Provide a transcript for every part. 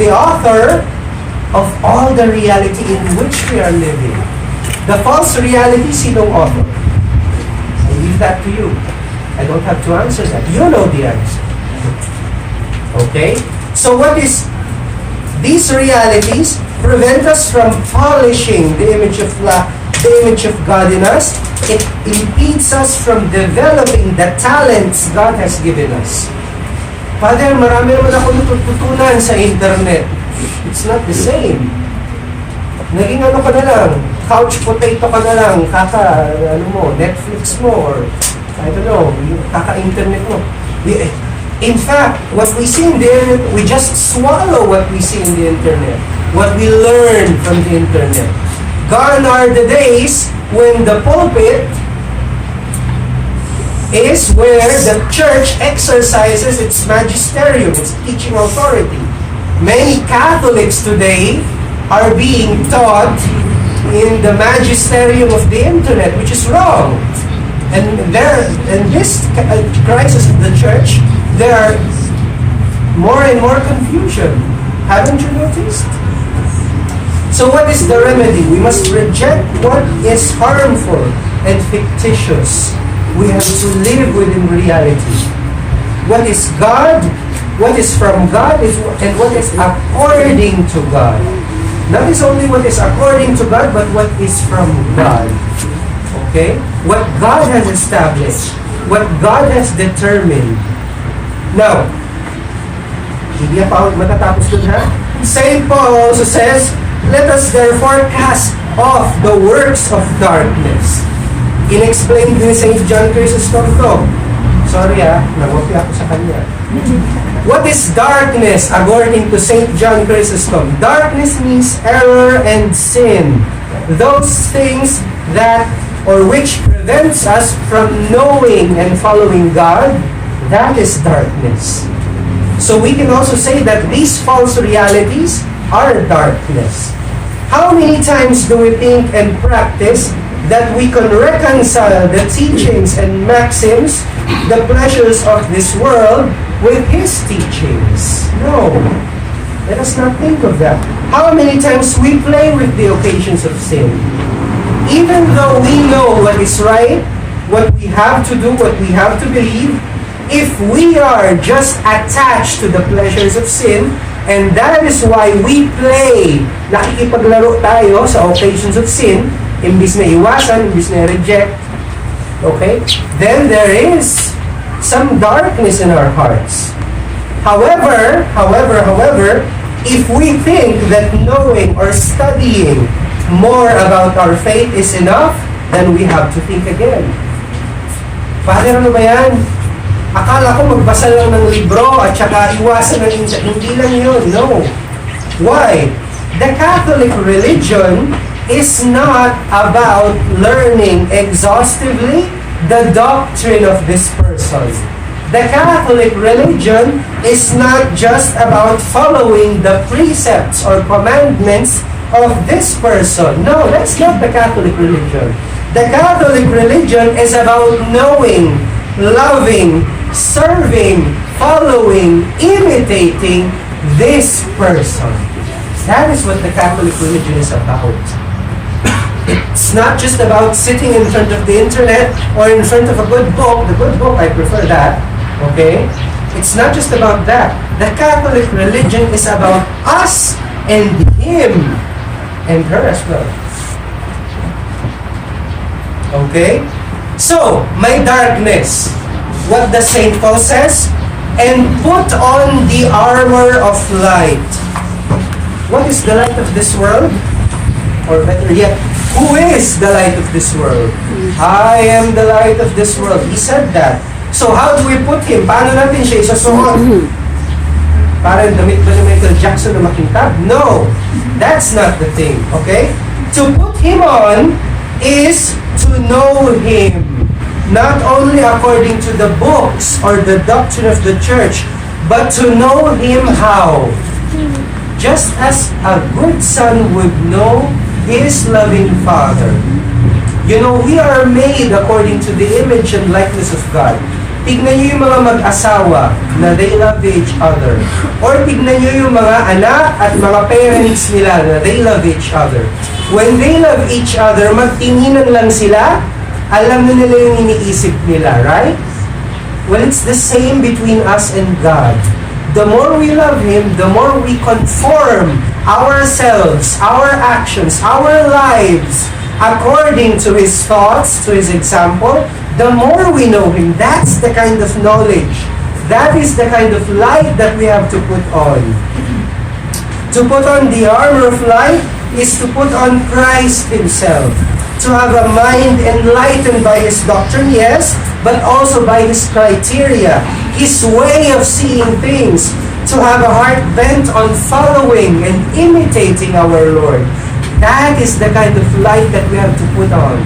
the author of all the reality in which we are living. The false reality, sinong author? I leave that to you. I don't have to answer that. You know the answer. Okay? So what is these realities prevent us from polishing the image of God in us. It impedes us from developing the talents God has given us. Father, marami naman ako natututunan sa internet. It's not the same. Naging ano ka na lang, couch potato ka na lang, Netflix mo, or I don't know, kaka-internet mo. In fact, what we see in the internet, we just swallow what we see in the internet, what we learn from the internet. Gone are the days when the pulpit is where the church exercises its magisterium, its teaching authority. Many Catholics today are being taught in the magisterium of the internet, which is wrong. And this crisis of the church, there are more and more confusion. Haven't you noticed? So what is the remedy? We must reject what is harmful and fictitious. We have to live within reality. What is God, what is from God, and what is according to God. Not is only what is according to God, but what is from God. Okay? What God has established. What God has determined. Now, hindi pa matatapos dun, ha? St. Paul also says, let us therefore cast off the works of darkness. In-explain din St. John Chrysostom to. Sorry nangwapi ako sa kanya. What is darkness according to St. John Chrysostom? Darkness means error and sin. Those things that, or which prevents us from knowing and following God, that is darkness. So we can also say that these false realities are darkness. How many times do we think and practice that we can reconcile the teachings and maxims, the pleasures of this world, with His teachings? No. Let us not think of that. How many times we play with the occasions of sin? Even though we know what is right, what we have to do, what we have to believe, if we are just attached to the pleasures of sin, and that is why we play, nakikipaglaro tayo sa occasions of sin, imbis na iwasan, imbis na reject, okay? Then there is some darkness in our hearts. However, if we think that knowing or studying more about our faith is enough, then we have to think again. Father, ano ba yan? Akala ko magbasa lang ng libro at saka iwasan ng hindi lang yun. No. Why? The Catholic religion is not about learning exhaustively the doctrine of this person. The Catholic religion is not just about following the precepts or commandments of this person. No, that's not the Catholic religion. The Catholic religion is about knowing, loving, serving, following, imitating this person. That is what the Catholic religion is about. It's not just about sitting in front of the internet or in front of a good book. The good book, I prefer that. Okay? It's not just about that. The Catholic religion is about us and Him and her as well. Okay? So, my darkness. What does St. Paul says? And put on the armor of light. What is the light of this world? Or better yet, who is the light of this world? I am the light of this world. He said that. So how do we put Him? Paano natin siya isasuot? Para damit ba ni Michael Jackson na makintab? No. That's not the thing. Okay? To put Him on is to know Him. Not only according to the books or the doctrine of the church, but to know Him how? Just as a good son would know his loving Father. You know, we are made according to the image and likeness of God. Tignan nyo yung mga mag-asawa na they love each other. Or tignan nyo yung mga anak at mga parents nila na they love each other. When they love each other, magtinginan lang sila, alam na nila yung iniisip nila, right? Well, it's the same between us and God. The more we love Him, the more we conform ourselves, our actions, our lives, according to His thoughts, to His example, the more we know Him. That's the kind of knowledge. That is the kind of light that we have to put on. To put on the armor of light is to put on Christ Himself. To have a mind enlightened by His doctrine, yes, but also by His criteria, His way of seeing things. To have a heart bent on following and imitating our Lord. That is the kind of light that we have to put on.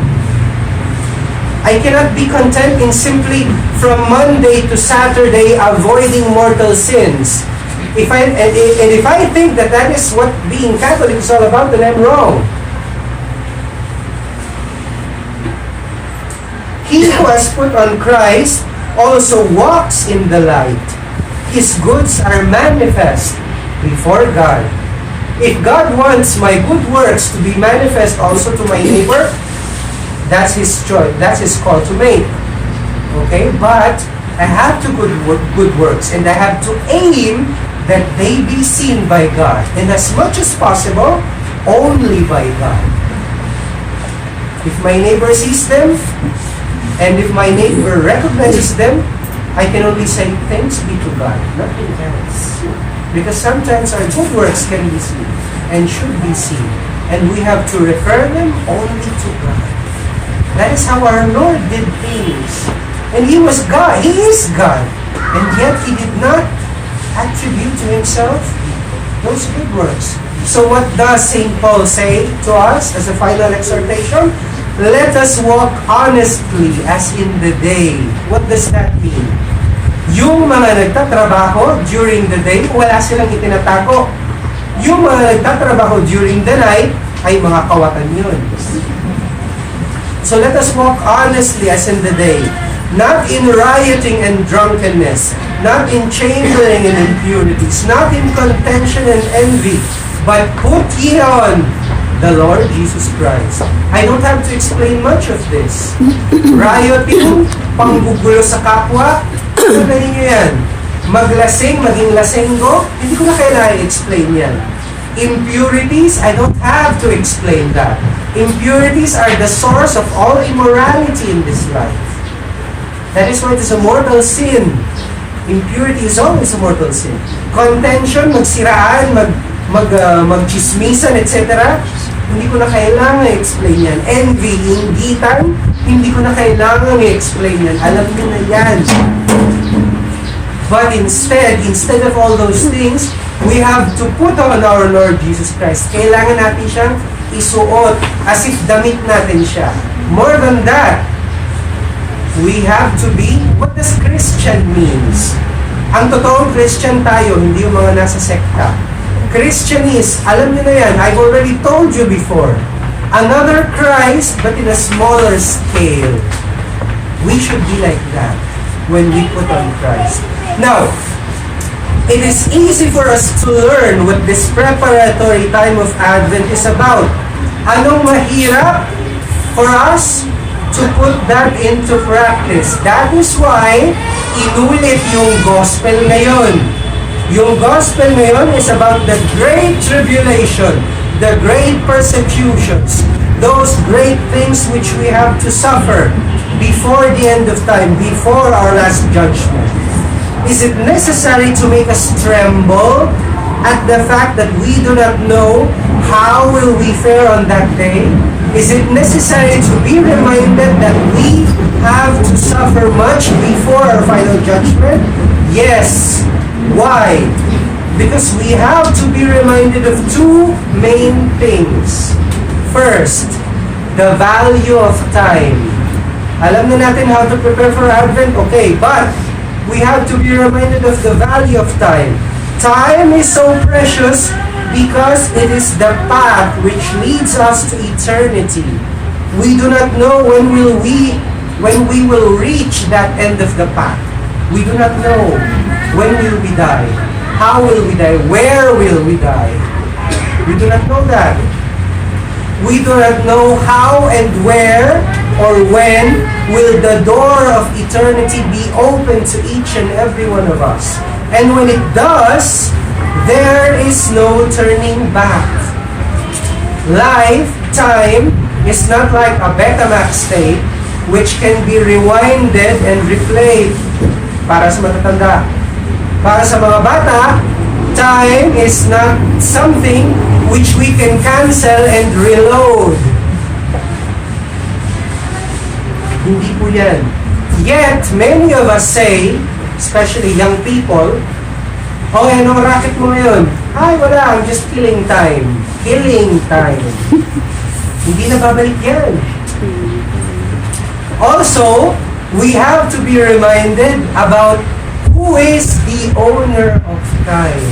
I cannot be content in simply from Monday to Saturday avoiding mortal sins. If I think that that is what being Catholic is all about, then I'm wrong. He who has put on Christ also walks in the light. His goods are manifest before God. If God wants my good works to be manifest also to my neighbor, that's His choice. That's His call to make. Okay? But I have to good works, and I have to aim that they be seen by God. And as much as possible, only by God. If my neighbor sees them, and if my neighbor recognizes them, I can only say, thanks be to God, nothing else. Because sometimes our good works can be seen and should be seen. And we have to refer them only to God. That is how our Lord did things. And He was God. He is God. And yet He did not attribute to Himself those good works. So what does St. Paul say to us as a final exhortation? Let us walk honestly as in the day. What does that mean? Yung mga nagtatrabaho during the day, wala silang itinatako. Yung mga nagtatrabaho during the night, ay mga kawatan yun. So let us walk honestly as in the day. Not in rioting and drunkenness. Not in chambering and impurities. Not in contention and envy. But put ye on the Lord Jesus Christ. I don't have to explain much of this. Rioting, panggugulo sa kapwa, ano na ninyo yan? Maglasing, maging lasenggo, hindi ko na kailangan i-explain yan. Impurities, I don't have to explain that. Impurities are the source of all immorality in this life. That is why it is a mortal sin. Impurity is always a mortal sin. Contention, magsiraan, magchismisan, etc. Hindi ko na kailangan i-explain yan. Envy, inggitan, hindi ko na kailangan i-explain yan. Alam niyo na yan. But instead of all those things, we have to put on our Lord Jesus Christ. Kailangan natin siyang isuot as if damit natin siya. More than that, we have to be, what does Christian means? Ang totoong Christian tayo, hindi yung mga nasa sekta. Christian is, alam niyo na yan, I've already told you before, another Christ but in a smaller scale. We should be like that when we put on Christ. Now, it is easy for us to learn what this preparatory time of Advent is about. Anong mahirap for us to put that into practice? That is why inulit yung gospel ngayon. Yung gospel ngayon is about the great tribulation, the great persecutions, those great things which we have to suffer before the end of time, before our last judgment. Is it necessary to make us tremble at the fact that we do not know how will we fare on that day? Is it necessary to be reminded that we have to suffer much before our final judgment? Yes. Why? Because we have to be reminded of two main things. First, the value of time. Alam na natin how to prepare for Advent, okay, but we have to be reminded of the value of time. Time is so precious because it is the path which leads us to eternity. We do not know when when we will reach that end of the path. We do not know when will we die, how will we die, where will we die. We do not know that. We do not know how and where or when will the door of eternity be open to each and every one of us. And when it does, there is no turning back. Life, time, is not like a Betamax tape which can be rewinded and replayed para sa matatanda. Para sa mga bata, time is not something which we can cancel and reload. Hindi po yan. Yet, many of us say, especially young people, "Oh, anong racket mo ngayon?" "Ay, wala, I'm just killing time." Killing time. Hindi na babalik yan. Also, we have to be reminded about who is the owner of time.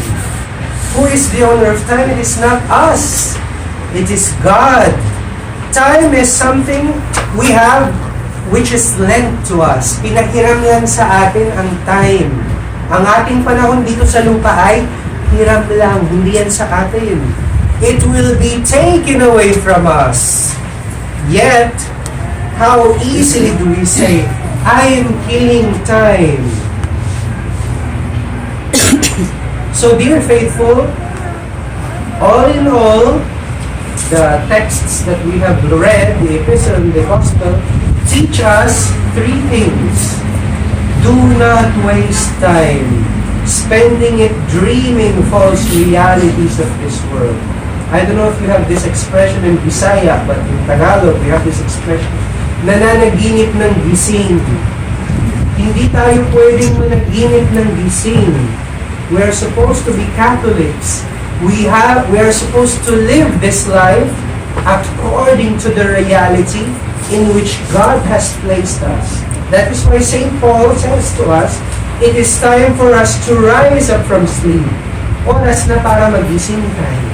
Who is the owner of time? It is not us. It is God. Time is something we have which is lent to us. Pinahiram yan sa atin ang time. Ang ating panahon dito sa lupa ay hiram lang, hindi yan sa atin. It will be taken away from us. Yet, how easily do we say, "I am killing time"? So, dear faithful, all in all, the texts that we have read, the epistle and the gospel, teach us three things. Do not waste time spending it dreaming false realities of this world. I don't know if you have this expression in Bisaya, but in Tagalog, we have this expression, nananaginip ng gising. Hindi tayo pwedeng managinip ng gising. We are supposed to be Catholics. We are supposed to live this life according to the reality in which God has placed us. That is why St. Paul says to us, it is time for us to rise up from sleep. Oras na para magising tayo.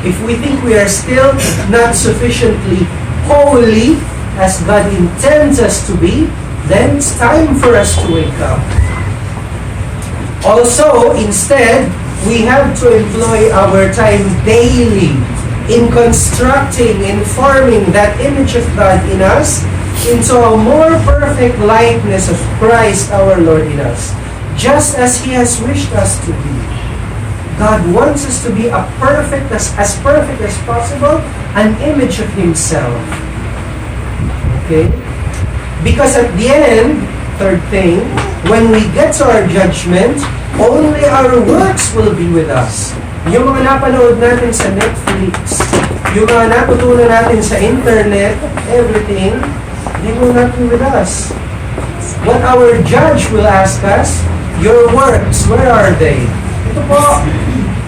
If we think we are still not sufficiently holy as God intends us to be, then it's time for us to wake up. Also, instead, we have to employ our time daily in constructing, in forming that image of God in us into a more perfect likeness of Christ our Lord in us, just as He has wished us to be. God wants us to be as perfect as possible, an image of Himself. Okay? Because at the end, third thing, when we get to our judgment, only our works will be with us. Yung mga napanood natin sa Netflix, yung mga natutunan natin sa internet, everything, they will not be with us. What our judge will ask us, your works, where are they? Ito po,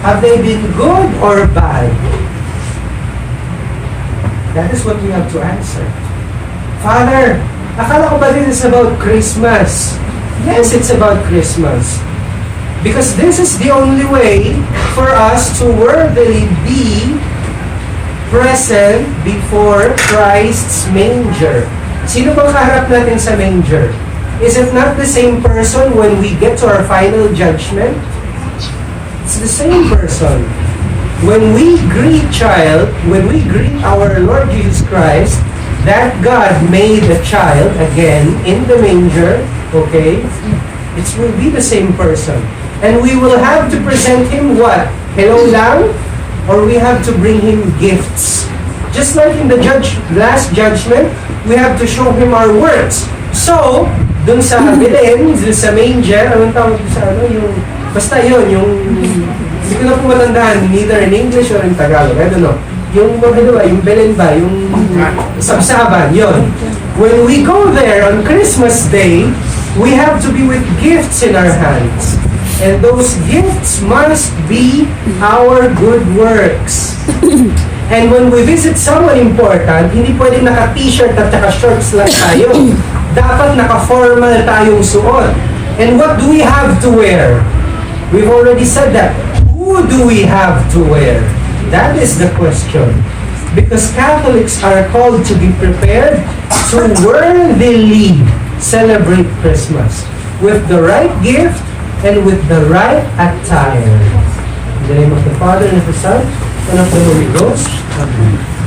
have they been good or bad? That is what we have to answer. Father, akala ko ba this is about Christmas? Yes, it's about Christmas. Because this is the only way for us to worthily be present before Christ's manger. Sino bang kaharap natin sa manger? Is it not the same person when we get to our final judgment? It's the same person. When we greet our Lord Jesus Christ, that God made a child again in the manger, okay? It will be the same person. And we will have to present Him what? Hello lang? Or we have to bring Him gifts. Just like in the last judgment, we have to show Him our works. So, dun sa Belen, dun sa manger, anong tawag sa yung, basta yun, yung, hindi ko na po matandaan, neither in English or in Tagalog, I don't know. Yung, yung Belen ba, yung sabsaban, yun. When we go there on Christmas Day, we have to be with gifts in our hands. And those gifts must be our good works. And when we visit someone important, hindi pwedeng naka-t-shirt at naka-shorts lang tayo. Dapat naka-formal tayong suot. And what do we have to wear? We've already said that. Who do we have to wear? That is the question. Because Catholics are called to be prepared to worthily celebrate Christmas with the right gift and with the right attire. In the name of the Father, and of the Son, and of the Holy Ghost. Amen.